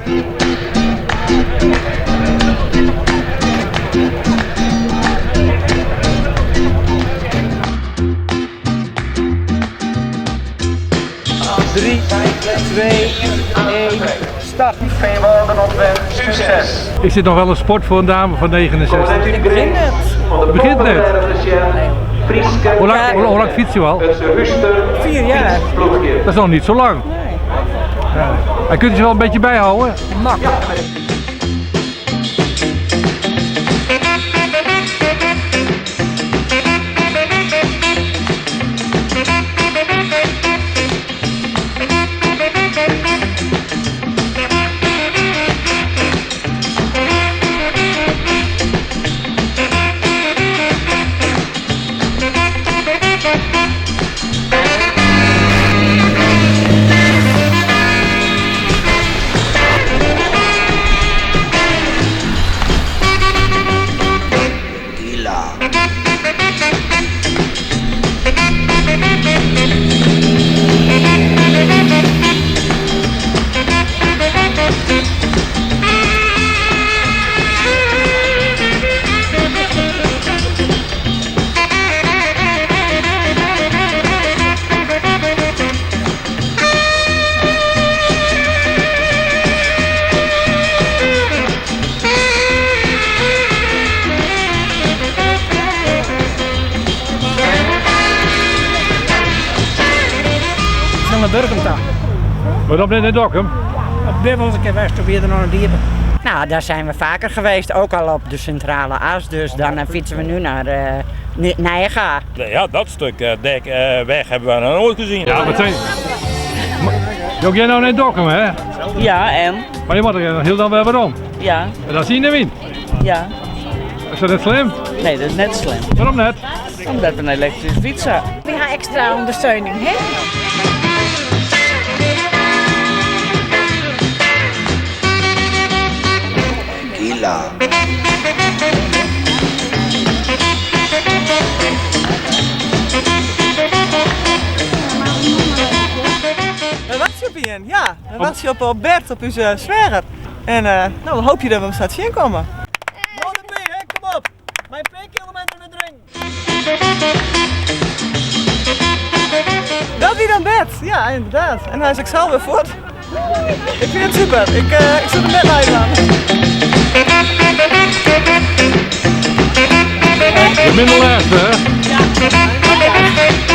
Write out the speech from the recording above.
Drie, twee, één, start. Veenwolden op weg, succes. Is dit nog wel een sport voor een dame van 69? Ik begin net. Het begint net. Hoe lang, hoe, lang fiets je al? 4 jaar. Dat is nog niet zo lang. Nee. Ja. En kunt u ze wel een beetje bijhouden? Makkelijk. Ik naar Burgum ta. Maar dan net naar Dokkum? Op ben was ik even weer naar een diepe. Nou, daar zijn we vaker geweest, ook al op de centrale as. Dus dan fietsen we nu naar Nijega. Ja, dat stuk dek, weg hebben we nog nooit gezien. Ja, wat zijn... Jok jij nou naar Dokkum, hè? Ja, en? Maar je moet er heel dan weer waarom. Ja. En dan zie je hem in. Ja. Is dat net slim? Nee, dat is net slim. Waarom net? Omdat we een elektrische fiets hebben. We hebben extra ondersteuning, hè? Gila. We wachten op Ian, ja. We wachten op, op Bert, op onze zwerger. En nou, dan hoop je dat we hem straks zien komen. hè, kom op! Mijn 2 kilometer met drink. Dat wie dan Bert, ja inderdaad. En hij is ook zelf weer voort. Ik vind het super, ik, ik zit er net live aan. De minder laatste, hè? Ja.